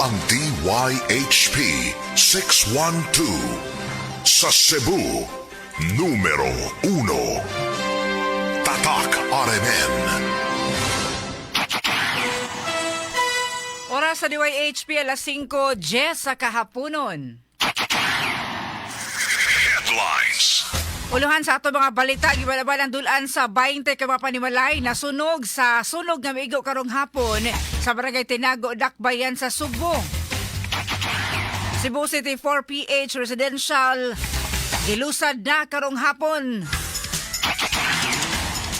ang DYHP 612 sa Cebu, numero 1. Tatak RMN. Oras sa DYHP, alas 5:10 sa kahaponon. Headlines. Uluhan sa ato mga balita, gibalaban ang dulan sa 20 ka mga panimalay na sunog sa sunog nga miigo karong hapon sa Barangay Tinago, Dakbayan sa Sugbo. Cebu City 4PH Residential gilusad na karong hapon.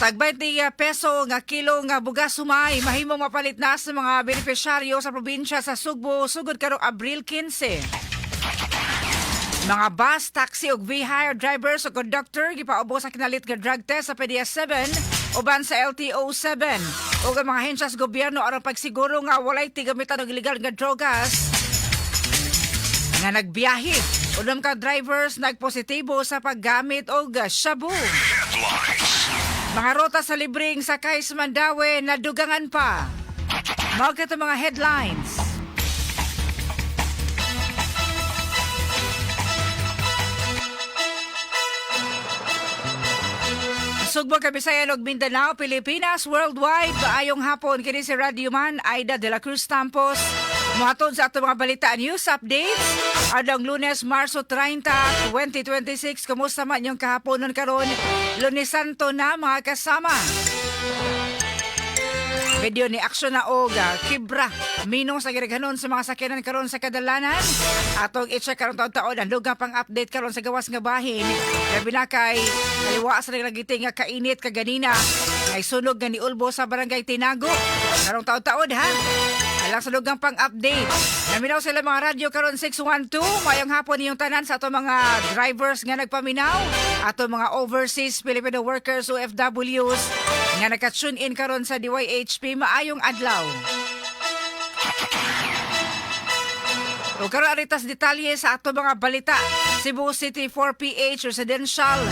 Tag 20 peso nga kilo nga bugas humay mahimong mapalit na sa mga benepisyaryo sa probinsya sa Sugbo sugod karong Abril 15. Mga bus, taxi ug V-hire drivers o conductor gipaubos sa kinalit nga drug test sa PDS 7 uban sa LTO 7. Ug ang mga ahensya sa gobyerno aron pagsiguro nga walay tigamitan og ilegal nga drogas nga nagbiyahe. Unom ka drivers nagpositibo sa paggamit og shabu. Headlines. Mga ruta sa libreng sakay sa Mandaue nadugangan pa. Mao kito mga headlines. Sugbo, Kabisayan ug Mindanao, Pilipinas, worldwide. Maayong hapon kini si Radio Man Aida de la Cruz Tampos. Mohatod sa ato mga balita, news updates. Adlong Lunes, Marso 30, 2026. Kumusta man yung kahaponon karon? Lunes Santo na, mga kasama. Video ni aksyon na og kibra minong sa girighanon sa mga sakyanan karon sa kadalanan. Atong i-check karon taon-taon ang dugang pang update karon sa gawas nga bahin. Labi na kay kaliwa sa naglagiti nga kainit kaganina ay sunog nga niulbo sa Barangay Tinago. Karong taon-taon ha. Alang sa dugang pang update. Naminaw sila mga radyo karon 612. Mayong hapon niyong tanan sa ato mga drivers nga nagpaminaw, ato mga overseas Filipino workers, OFWs nga naka-tune in karon sa DYHP, maayong adlaw. O karon aritas detalye sa ato mga balita. Cebu City 4PH Residential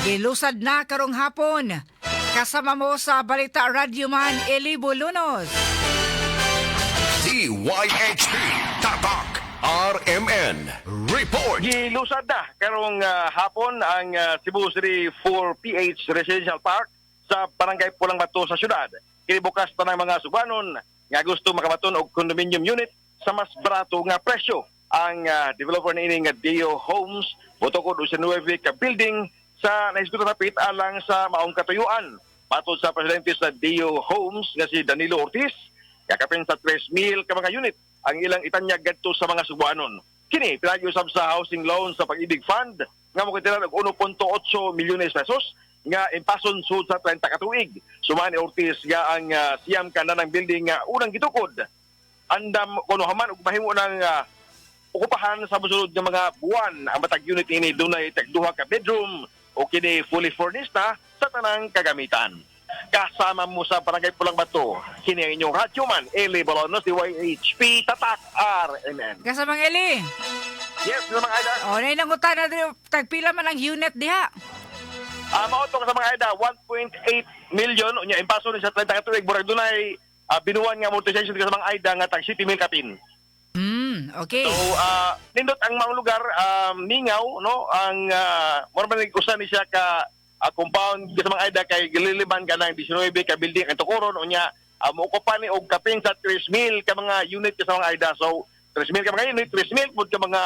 gilusad na karong hapon. Kasama mo sa balita, Radyoman Eli Bolunos. DYHP Tatak RMN Report. Gilusad na karong hapon ang Cebu City 4PH Residential Park sa Barangay Pulang Bato sa syudad. Kini bukas tanang mga Subanon nga gusto makabaton og condominium unit sa mas barato nga presyo. Ang developer niini nga Dio Homes motukod og 9 ka building sa nahisgutan napit alang sa maong katuyuan. Matod sa presidente sa Dio Homes nga si Danilo Ortiz, kakapin sa 3,000 ka mga unit ang ilang itanyag gadto sa mga Subuanon. Kini pinagi usab sa housing loan sa Pag-ibig Fund nga mokitiran og 1.8 milyones pesos nga impason sud sa 30 ka tuig. Sumani ni Ortiz nga ang siyam ka ng building nga unang gitukod andam kuno haman og mahimo ng okupahan sa mosunod nga mga buwan. Ang matag unit ini dunay tag duha ka bedroom o kini fully furnished na sa tanang kagamitan. Kasama mo sa Barangay Pulang Bato, kini ang inyong radyoman, Eli Bolonos, DYHP, Tatak RMN. Kasamang Eli. Yes, mga Aida. O nay nangutan na diri, tagpila man ang unit diha? Mao to sa mga Aida, 1.8 million, unya impaso ni sa 30 ka tuig, murag dunay binuan nga amortization ka sa mga Aida nga tag 7 mil kapin. Okay. So, nindot ang mga lugar, mingaw, no? Ang mura man usa ni siya ka compound sa mga Aida kay gililiban ka ng 19 ka building ang tukuron unya mookupa ni og kapin sa 3,000 ka mga unit ka sa mga Aida. So, 3,000 ka mga unit, 3,000 pud ka mga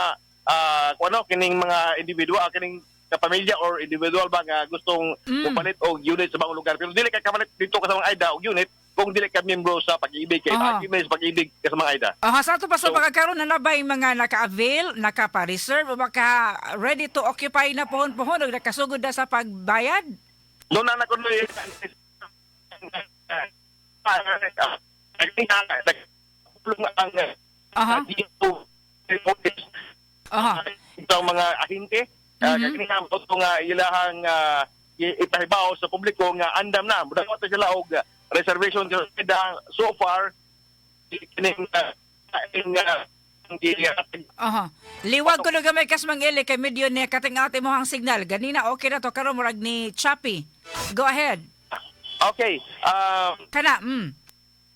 kung ano kining mga individual, kining ka pamilya or individual ba nga gustong mupalit og unit sa mga lugar. Pero dili ka kamalit dito ka sa mga Aida og unit kung dili ka miyembro sa Pag-ibig kay sa Pag-ibig ka sa mga Aida. Aha, sa ato pa sa So- mga karon na ba yung mga naka-avail, naka-reserve o baka ready to occupy na pohon-pohon o nakasugod na sa pagbayad? Noon na ko ang itong mga ahente kaya ito nga ilahang ipahibaw sa publiko nga andam na mudaot na sila og reservation so far kining Aha. Liwag ko na gamay kas Mang Eli kay medyo ni kating ate mo ang signal. Ganina okay na to, karon murag ni choppy. Go ahead. Okay. Kana.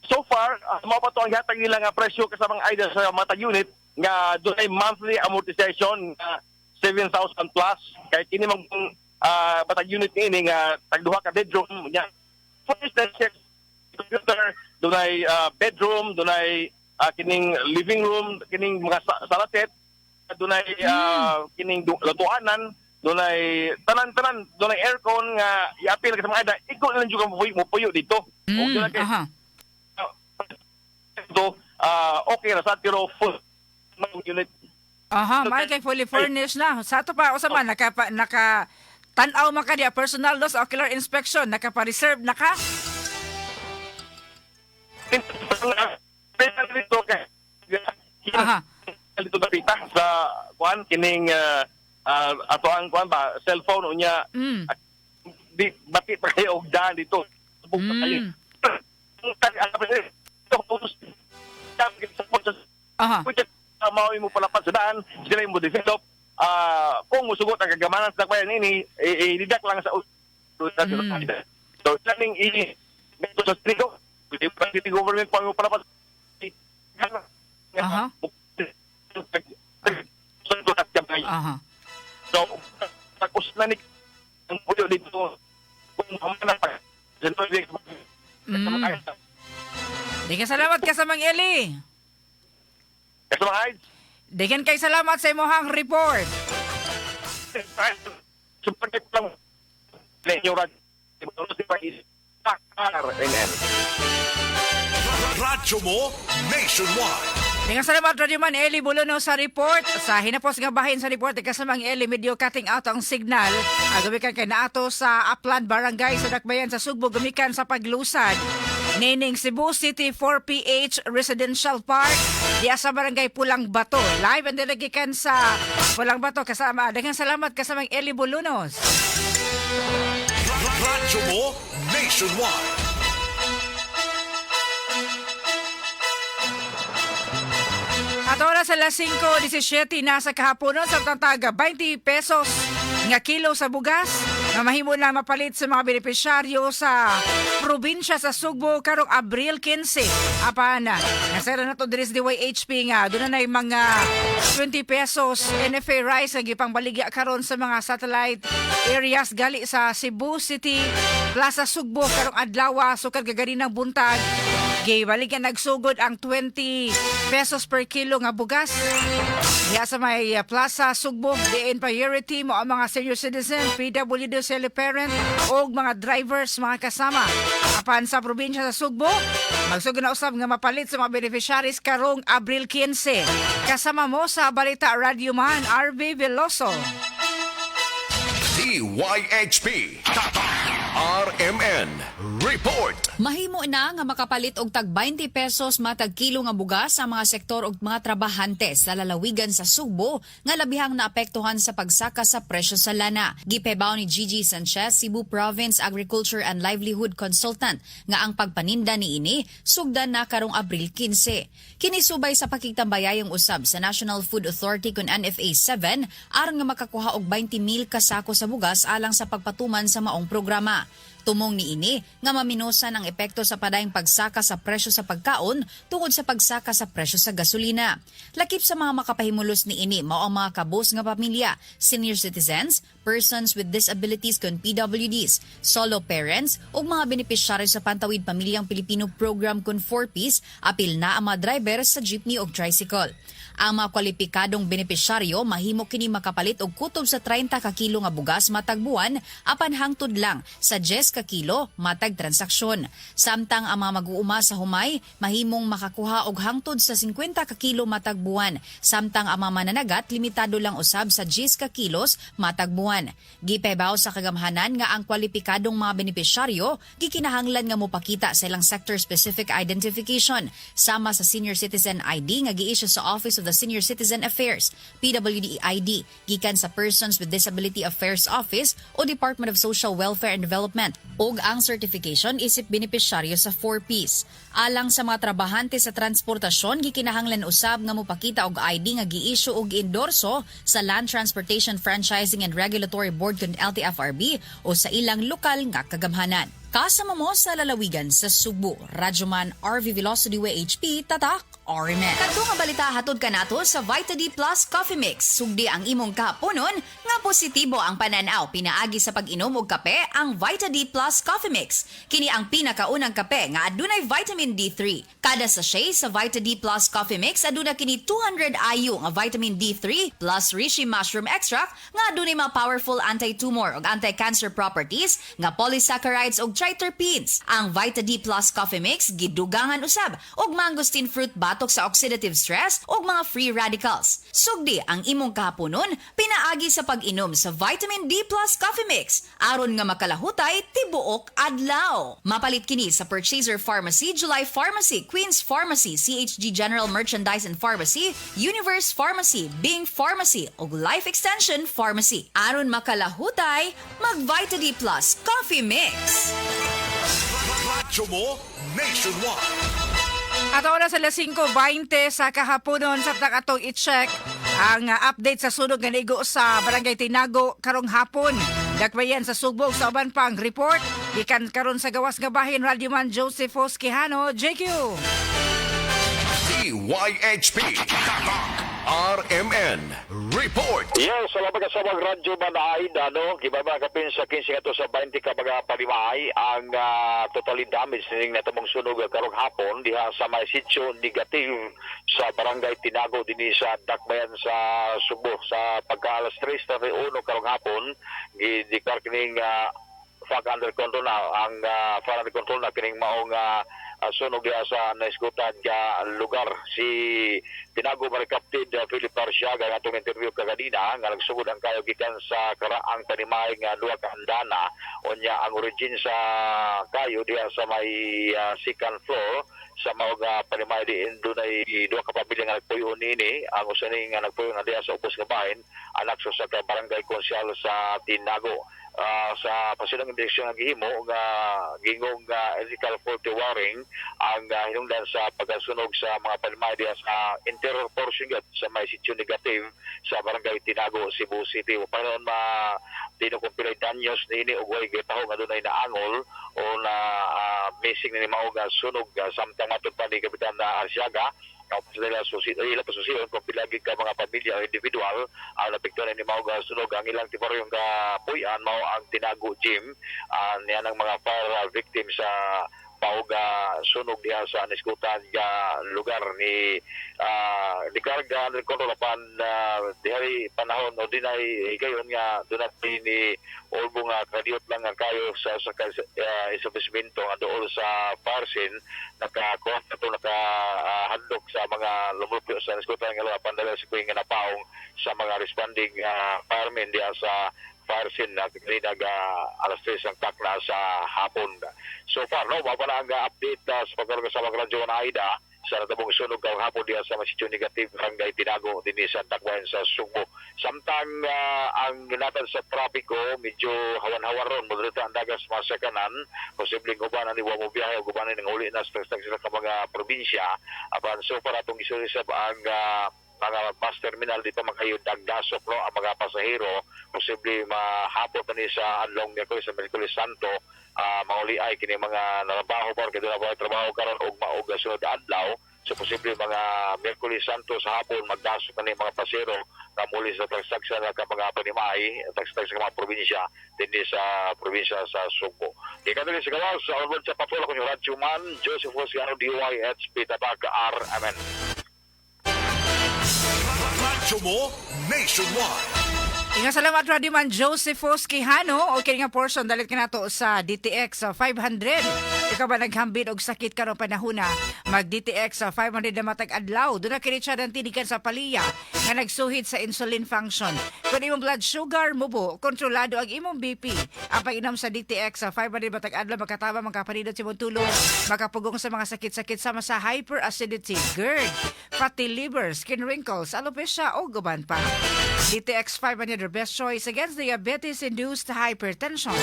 So far, mao pa to ang gihatag nila nga presyo, kasamang Aida, sa matag unit nga dunay monthly amortization nga 7,000 plus kay kini mang matag unit niini nga tag duha ka bedroom nya. First computer, dunay bedroom, dunay kining living room, kining mga sala set, dunay kining lutuanan, dunay tanan-tanan, dunay aircon nga iapil ka sa mga ida, ikaw lang jud ka mo puyo dito. Og dunay kay ito, okay ra sa pero full unit. Aha, may kay fully furnished na. Sa ato pa usa man naka tan-aw man ka diya, personal dos ocular inspection, naka-reserve na ka? Dito kay dito dapita sa kuan kining ato ang kuan ba, cellphone unya. Di bati pa kayo og daan dito. Subong pa kayo. Mao mo palapat sa daan, sila mo develop. Kung musugot ang kagamanan sa dakbayan ini, i-deduct lang sa So, planning i dito sa city government pa mo palapat. So, tapos na ni ang puyo dito kung mamana pa. Di salamat ka sa Mang Eli. Kasama Aids. Digan kay salamat sa imong report. Support lang ninyo radyo RMN. Radyo mo nationwide. Daghang salamat, Radyo Man Eli Buluno, sa report. Sa hinapos nga bahin sa report kasamang Eli, medyo cutting out ang signal. Gumikan kay naato sa Upland Barangay sa Dakbayan sa Sugbo gumikan sa paglusad nining Cebu City 4PH Residential Park diya sa Barangay Pulang Bato. Live and direct gikan sa Pulang Bato kasama. Daghang salamat, kasamang Eli Bulunos. Radyo mo nationwide. At oras alas 5:17 na sa kahaponon sa taga 20 pesos nga kilo sa bugas nga mahimo na mapalit sa mga benepisyaryo sa probinsya sa Sugbo karong Abril 15. Apan, nasara na to diri sa DYHP nga doon na mga 20 pesos NFA rice nga gipangbaligya karon sa mga satellite areas gali sa Cebu City Plaza Sugbo karong adlaw sukad gaganinang buntag. Gibaligyan nagsugod ang 20 pesos per kilo nga bugas. Diya sa may Plaza Sugbo, diin priority mo ang mga senior citizen, PWD solo parent o mga drivers, mga kasama. Apan sa probinsya sa Sugbo, magsugod na usab nga mapalit sa mga beneficiaries karong Abril 15. Kasama mo sa Balita, Radyo Man RV Veloso. DYHP. Tatak RMN. Report. Mahimo na nga makapalit og tag 20 pesos matag kilo nga bugas sa mga sektor og mga trabahante sa lalawigan sa Sugbo nga labihang naapektuhan sa pagsaka sa presyo sa lana. Gipahibaw ni Gigi Sanchez, Cebu Province Agriculture and Livelihood Consultant, nga ang pagpaninda niini sugdan na karong Abril 15. Kini subay sa pakigtambayayong usab sa National Food Authority kun NFA 7 aron nga makakuha og 20,000 ka sako sa bugas alang sa pagpatuman sa maong programa. Tumong niini nga maminusan ang epekto sa padayong pagsaka sa presyo sa pagkaon tungod sa pagsaka sa presyo sa gasolina. Lakip sa mga makapahimulos niini mao ang mga kabos nga pamilya, senior citizens, persons with disabilities kon PWDs, solo parents ug mga benepisyaryo sa Pantawid Pamilyang Pilipino Program kon 4Ps, apil na ang mga driver sa jeepney ug tricycle. Ang mga kwalipikadong benepisyaryo mahimo kini makapalit og kutob sa 30 ka kilo nga bugas matag buwan apan hangtod lang sa 10 ka kilo matag transaksyon. Samtang ang mga mag-uuma sa humay mahimong makakuha og hangtod sa 50 ka kilo matag buwan. Samtang ang mga mananagat limitado lang usab sa 10 ka kilos matag buwan. Gipahibaw sa kagamhanan nga ang kwalipikadong mga benepisyaryo gikinahanglan nga mopakita sa ilang sector-specific identification sama sa senior citizen ID nga gi-issue sa Office of the Senior Citizen Affairs, PWD ID gikan sa Persons with Disability Affairs Office o Department of Social Welfare and Development ug ang certification isip benepisyaryo sa 4Ps. Alang sa mga trabahante sa transportasyon, gikinahanglan usab nga mopakita og ID nga gi-issue og endorso sa Land Transportation Franchising and Regulatory Board kun LTFRB o sa ilang lokal nga kagamhanan. Kasama mo sa lalawigan sa Sugbo, Radyoman RV Veloso DYHP, Tatak, RMN. Kadto nga balita hatod kanato sa Vita D Plus Coffee Mix. Sugdi ang imong kahaponon nga positibo ang pananaw pinaagi sa pag-inom og kape ang Vita D Plus Coffee Mix. Kini ang pinakaunang kape nga adunay vitamin D3. Kada sachet sa Vita D Plus Coffee Mix aduna kini 200 IU nga vitamin D3 plus reishi mushroom extract nga adunay mga powerful anti-tumor ug anti-cancer properties nga polysaccharides ug triterpenes. Ang Vita D Plus Coffee Mix gidugangan usab og mangosteen fruit batok sa oxidative stress ug mga free radicals. Sugdi ang imong kahaponon pinaagi sa pag-inom sa Vitamin D Plus Coffee Mix aron nga makalahutay tibuok adlaw. Mapalit kini sa Purchaser Pharmacy, July Pharmacy, Queens Pharmacy, CHG General Merchandise and Pharmacy, Universe Pharmacy, Bing Pharmacy ug Life Extension Pharmacy. Aron makalahutay, mag Vita D Plus Coffee Mix. Radyo mo nationwide. Ato oras alas 5:20 sa kahaponon sa atong i-check ang update sa sunog nga nigo sa Barangay Tinago karong hapon. Dakbayan sa Sugbo sa uban pang report gikan karon sa gawas nga bahin, Radyoman Joseph Quijano, JQ. DYHP. Tatak. RMN. Report. Yes, salamat ka sa mga radyo man Aida, no? Gibaba kapin sa 15 ngadto sa 20 ka mga panimalay ang totally damage ning natamong sunog karong hapon diha sa may sitio negative sa Barangay Tinago dinhi sa Dakbayan sa Sugbo sa pagka alas 3:31 karong hapon. Gi-declare kining fire under control na ang fire under control na kining maong sunog diha sa naisgutan nga lugar. Si Tinago Barangay Captain Philip Arciaga nga atong interview kaganina nga nagsugod ang kayo gikan sa karaang panimalay nga duha ka andana. Unya ang origin sa kayo diha sa may second floor sa mao nga panimalay diin dunay duha ka pamilya nga nagpuyo niini. Ang usa ni nga nagpuyo nga diha sa ubos nga bahin, anak sa usa ka barangay konsehal sa Tinago. Sa pasilong investigasyon nga gihimo nga gingong electrical faulty wiring ang hinungdan sa pagkasunog sa mga panimalay diha sa interior portion gyud sa may sitio negative sa Barangay Tinago, Cebu City. Panginoon ma dino kung pilay danyos niini og way gitaho nga dunay naangol o na missing ni mao nga sunog, samtang matud pa ni Kapitan na Arciaga tapos nila susi ila pasusiyon kung pila gid ka mga pamilya o individual ang naapektuhan ni mao nga sunog. Ang ilang temporaryong kapuy-an mao ang Tinago Gym niya ng mga fire victims sa mao nga sunog diha sa nisgutan nga lugar ni declare nga under control apan dihari panahon o dinay higayon nga dunay ni ulbo nga kadiyot lang nga kayo sa establishmento nga dool sa fire scene nakakuha na to naka hadlok sa mga lumulupyo sa nisgutan nga lugar apan dala sa kuwing nga napaong sa mga responding firemen diha sa fire scene na kanina alas 3 ang takna sa hapon. So far, no, mao na ang update sa pagkaroon sa mga radyo na Aida sa natabong sunog karong hapon diha sa Masityo Negative, Barangay Tinago, dinhi sa Dakbayan sa Sugbo. Samtang ang ginatan sa trapiko, medyo hawan-hawan ron, moderate ang dagas mga sakanan, posibleng uban ang iwa mo biyahe o uban ang uli na sa sa ka mga probinsya. Apan so far atong isurisab ang mga bus terminal dito makayo dagdasok, no, ang mga pasahero. Posible mahapot na ni sa adlong Miyerkules sa Miyerkules Santo mauli ay kini mga narabaho pa kay doon na trabaho karon ug maog sunod adlaw. So posible mga Miyerkules Santo sa hapon magdasok na ni mga pasahero nga muli sa tagsagsa na ka mga panimalay, tagsag sa mga probinsya dinhi sa probinsya sa Sugbo. Di ka sa gawas sa onward sa patrol ako yung radyo man Joseph Rosiano, DYHP Tatak RMN. Radyo mo nationwide. Ingat salamat, Radyoman Joseph Quijano. Okay nga portion dalit ka nato sa DTX sa 500. Ikaw ba naghambin og sakit karon panahona? Mag DTX sa 500 na matag adlaw. Doon na kini siya ng tinikan sa paliya nga nagsuhid sa insulin function. Kung imong blood sugar mubo, kontrolado ang imong BP. Ang pag-inom sa DTX sa 500 matag adlaw makataba makapanindot sa imong tulong, makapugong sa mga sakit-sakit sama sa hyperacidity, GERD, fatty liver, skin wrinkles, alopecia o guban pa. DTX 500, your best choice against diabetes-induced hypertension.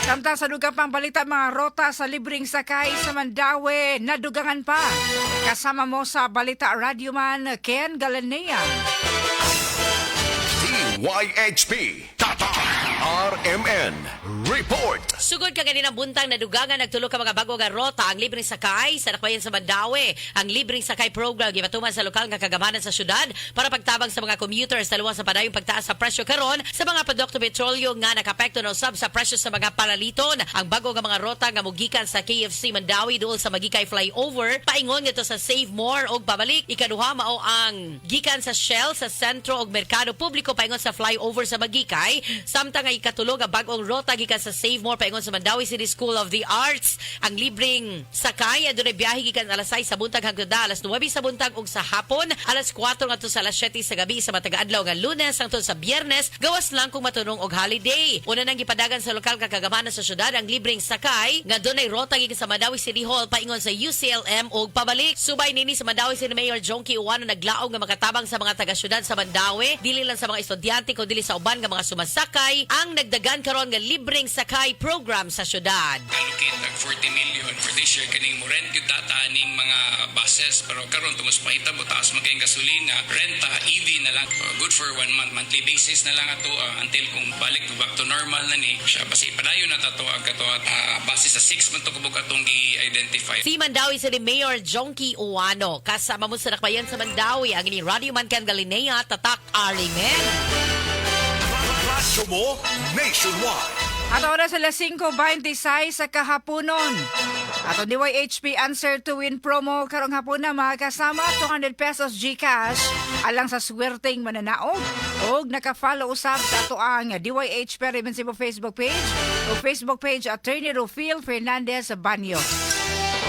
Samtang sa dugang pang balita, mga rota sa libreng sakay sa Mandaue, nadugangan pa. Kasama mo sa balita, Radyoman Ken Galanea. DYHP. Tatak. RMN Report. Sugod kaganinang buntag, nadugangan nagtulo ka mga bago nga rota ang libreng sakay sa dakbayan sa Mandaue. Ang libreng sakay program gipatuman sa lokal nga kagamanan sa syudad para pagtabang sa mga commuters sa sa padayong pagtaas sa presyo karon sa mga produkto petrolyo nga nakapekto na usab sa presyo sa mga palaliton. Ang bago nga mga rota nga mugikan sa KFC Mandaue duol sa Maguikay Flyover paingon ngadto sa Save More og pabalik. Ikaduha mao ang gikan sa Shell sa sentro og merkado publiko paingon sa flyover sa Maguikay, samtang ang ikatulo nga bag-ong rota gikan sa Save More paingon sa Mandaue City School of the Arts. Ang libreng sakay adunay biyahe gikan alas 6 sa buntag hangtod alas 9 sa buntag ug sa hapon alas 4 ngadto sa alas 7 sa gabi sa matag adlaw nga Lunes hangtod sa Biyernes, gawas lang kung matunong og holiday. Una nang gipadagan sa lokal nga kagamanan sa syudad ang libreng sakay nga dunay rota gikan sa Mandaue City Hall paingon sa UCLM ug pabalik. Subay nini, sa Mandaue City Mayor Jonkie Ouano naglaog nga makatabang sa mga taga-syudad sa Mandaue, dili lang sa mga estudyante kundi sa uban nga mga sumasakay ang nagdagan karon nga libreng sakay program sa syudad. Allocate tag 40 million for this year kaning mo rent gyud ta aning mga buses, pero karon tungod sa pahitabo, taas man kayong gasolina, renta EV na lang. Good for one month, monthly basis na lang ato until kung balik to back to normal na ni siya, basta ipadayon na ta to ang kato at base sa 6 man to kabuk atong gi-identify. Si Mandaue City Mayor Jonkie Ouano. Kasama mo sa dakbayan sa Mandaue, ang inyong Radio Man Ken Galinea, Tatak RMN. Radyo mo nationwide. At oras alas 5:26 sa kahaponon. Ato DYHP Answer to Win promo karong hapon na, mga kasama, ₱200 GCash alang sa swerteng mananaog og naka-follow usab sa ato ang DYHP RMN Cebu Facebook page o Facebook page Attorney Rufil Fernandez Banyo.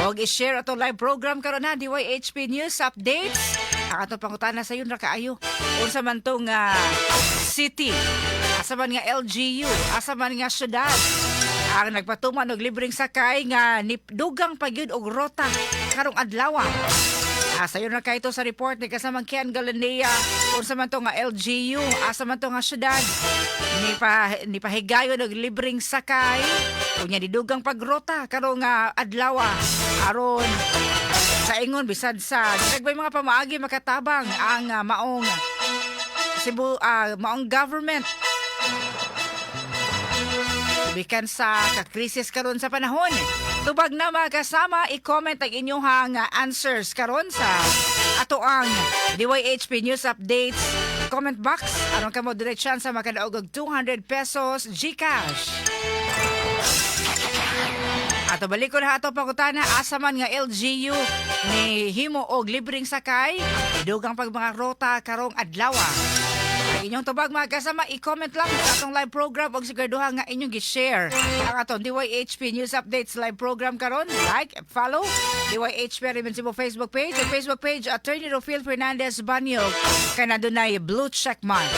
Og i-share ato live program karon na DYHP News Updates. Ang ato pangutana, sayon ra kaayo. Unsa man tong city? Asa man nga LGU? Asa man nga syudad ang nagpatuman og libreng sakay nga dugang pagyud og rota karong adlaw? Sayon na kaayo sa report ni kasamang Ken Galinea. Unsa man to nga LGU? Asa man to nga syudad? Ni pahigayon og libreng sakay. Unya nidugang pagrota karong nga adlaw aron sa ingon bisad sa nagbay mga pamaagi makatabang ang maong Cebu, maong government bikan sa kakrisis karon sa panahon. Tubag na, mga kasama, i-comment ang inyong answers karon sa ato ang DYHP News Updates comment box aron kamo direct chance sa makadaog og ₱200 GCash. Ato balik ko na ato pangutana, asa man nga LGU ni himo og libreng sakay, dugang pag mga rota karong adlaw? Ang inyong tubag, mga kasama, i-comment lang sa atong live program og siguraduha nga inyong gi-share ang atong DYHP News Updates live program karon. Like, follow DYHP RMN Cebu Facebook page at Facebook page Attorney Rufil Fernandez Banyo kay nandunay blue check mark.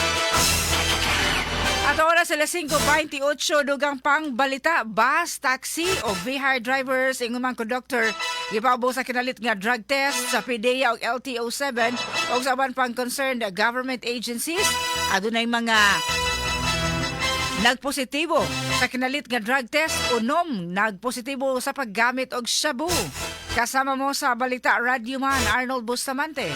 At oras alas 5:28, dugang pang balita, bus, taxi o V-hire drivers ingon mang conductor gipaubos sa kinalit nga drug test sa PDEA o LTO 7 o sa uban pang concerned government agencies. Adunay mga nagpositibo sa kinalit nga drug test, unom nagpositibo sa paggamit og shabu. Kasama mo sa balita, Radyoman Arnold Bustamante.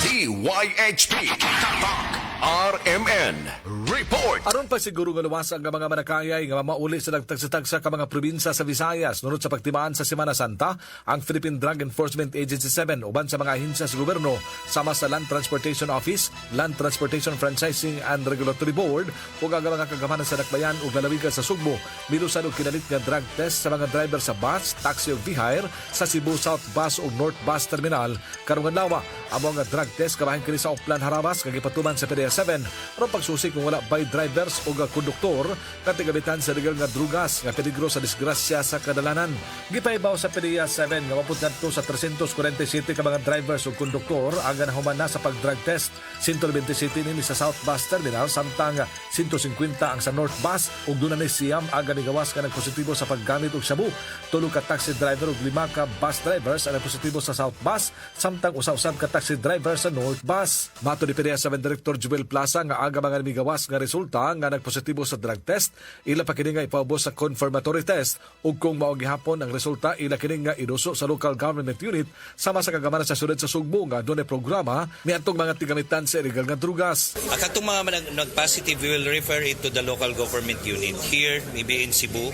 DYHP Tatak RMN Report. Aron pa siguro nga luwas ang mga manakayay nga mauli sa nagtagsa-tagsa ka mga probinsya sa Visayas nunot sa pagtimaan sa Semana Santa, ang Philippine Drug Enforcement Agency 7 uban sa mga ahensya sa gobyerno sama sa Land Transportation Office, Land Transportation Franchising and Regulatory Board ug ang mga kagamanan sa dakbayan ug lalawigan sa Sugbo milusan og kinalit nga drug test sa mga driver sa bus, taxi ug V-hire sa Cebu South Bus ug North Bus Terminal karong adlaw. Amo nga drug test kabahin kini sa Oplan Harabas nga gipatuman sa PDEA 7 aron pagsusi kung wala bay drivers o konduktor nga tigamitan sa legal nga drugas nga peligro sa disgrasya sa kadalanan. Gipahibaw sa PDEA 7 nga maput ngadto sa 347 ka mga drivers ug konduktor ang nahuman na sa pag-drug test. 127 nini sa South Bus Terminal samtang 150 ang sa North Bus ug duna ni 9 ang gawas nga nagpositibo sa paggamit og shabu. Tulo ka taxi driver ug lima ka bus drivers ang nagpositibo sa South Bus samtang usa-usab ka taxi driver sa North Bus. Mato ni PDEA 7 Director Joel Plaza nga aga mga namigawas nga nga resulta nga nagpositibo sa drug test, ila pa kini nga ipaubos sa confirmatory test ug kung mao gihapon ang resulta, ila kini nga iduso sa local government unit sama sa kagamanan sa syudad sa Sugbo nga dunay programa niadtong mga tigamitan sa illegal nga drugas. Ang katong mga nag-positive, we will refer it to the local government unit here, maybe in Cebu,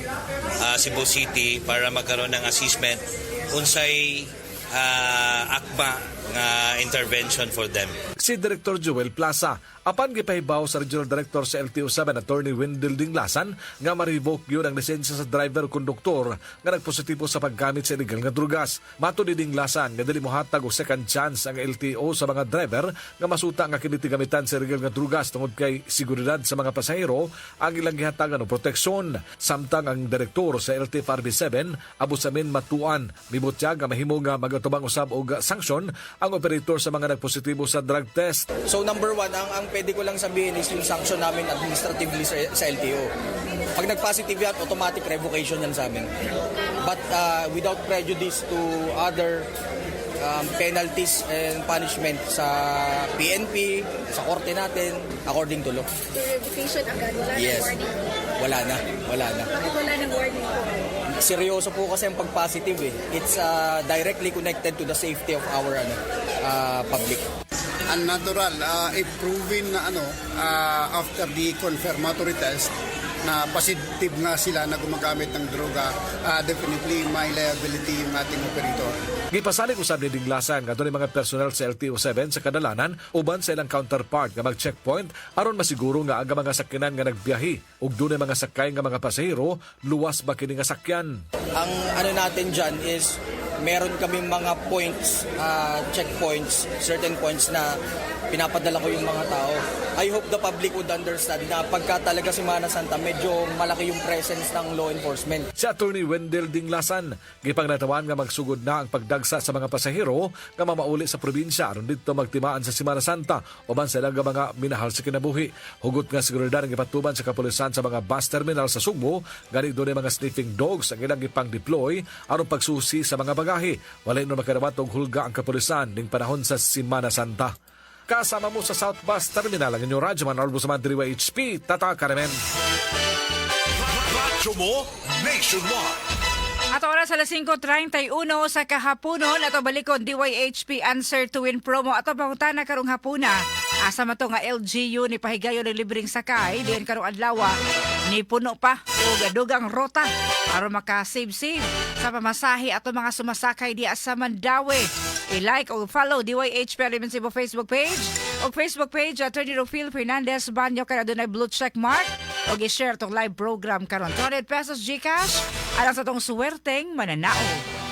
Cebu City, para magkaroon ng assessment unsay akma nga intervention for them. Si Director Joel Plaza. Apan gipahibaw sa Regional Director sa LTO 7, Attorney Wendell Dinglasan, nga ma-revoke gyud ang lisensya sa driver o konduktor nga nagpositibo sa paggamit sa illegal nga drugas. Matod ni Dinglasan nga dili mohatag og second chance ang LTO sa mga driver nga masuta nga kini gamitan sa illegal nga drugas tungod kay seguridad sa mga pasahero ang ilang gihatagan og proteksyon. Samtang ang direktor sa LTFRB 7, Abu Samin Matuan, mibutyag nga mahimo nga magatubang usab og sanksyon ang operator sa mga nagpositibo sa drug test. So number one, ang pwede ko lang sabihin is yung sanction namin administratively sa LTO. Pag nag-positive yan, automatic revocation yan sa amin. But without prejudice to other penalties and punishment sa PNP, sa korte natin, according to law. So revocation agad, wala Yes. ng warning. Wala na, wala na. Bakit wala ng warning po? Seryoso po kasi ang pag-positive eh. It's directly connected to the safety of our public. Unnatural if proven na after the confirmatory test na positive nga sila na gumagamit ng droga, definitely may liability yung ating operator. Gipasalig usab ni Dinglasan nga dunay mga personnel sa LTO 7 sa kadalanan uban sa ilang counterpart nga mag-checkpoint aron masiguro nga ang mga sakyanan nga nagbiyahe ug dunay mga sakay nga mga pasahero luwas ba kini nga sakyan. Ang ano natin dyan is meron kaming mga points, checkpoints, certain points na pinapadala ko yung mga tao. I hope the public would understand na pagka talaga Semana Santa, medyo malaki yung presence ng law enforcement. Si Attorney Wendell Dinglasan gipangnatawan nga magsugod na ang pagdagsa sa mga pasahero nga mamauli sa probinsya aron didto magtimaan sa Semana Santa uban sa ilang mga minahal sa kinabuhi. Hugot nga seguridad ang gipatuban sa kapulisan sa mga bus terminal sa Sugbo, gani dunay mga sniffing dogs ang ilang gipang-deploy aron pagsusi sa mga bagahe. Wala no makadawat og hulga ang kapulisan ning panahon sa Semana Santa. Kasama mo sa South Bus Terminal ang inyong radyo man Arbo sa DYHP, Tatak RMN. Radyo mo nationwide. At oras alas 5:31 sa kahaponon, ato balikon DYHP Answer to Win promo. Ato pangutana karong hapuna. Asa man to nga LGU ni pahigayon ng libreng sakay diyan karong adlaw ni puno pa og dugang rota aron maka-save-save sa pamasahe ato mga sumasakay diya sa Mandaue. I-like o follow DYHP RMN Cebu Facebook page o Facebook page Attorney Rufil Fernandez Banyo kaya dunay blue check mark o i-share tong live program karon. 200 pesos GCash alang sa tong suwerteng mananaog.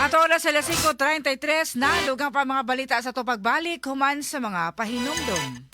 At oras alas 5:33 na, dugang pa mga balita sa to pagbalik human sa mga pahinumdum.